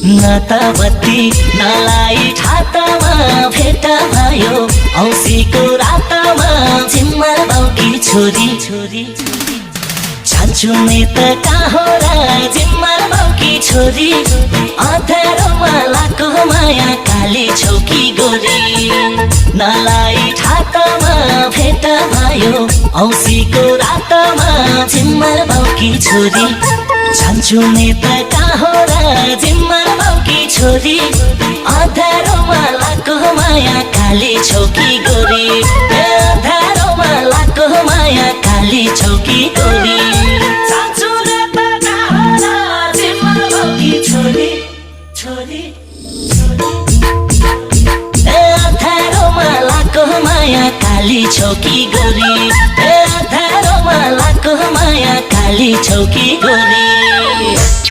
नतावती नलाई ठातामा भेट भयो औँसीको रातमा झिम्मर बाउकी छोरी छान्चुने त कहाँ र झिम्मर बाउकी छोरी अँध्यारोमा लाको माया काली छौकी गोरी नलाई ठातामा भेट भयो औँसीको रातमा झिम्मर बाउकी छोरी छान्चुने त कहाँ र झिम्मर बाउकी छोरी अँध्यारोमा लाको माया काली छौकी गोरी अँध्यारोमा लाको माया काली छौकी गोरी छान्चुने त कहाँ र झिम्मर बाउकी छोरी अँध्यारोमा लाको माया काली छौकी गोरी अँध्यारोमा लाको माया काली छौकी गोरी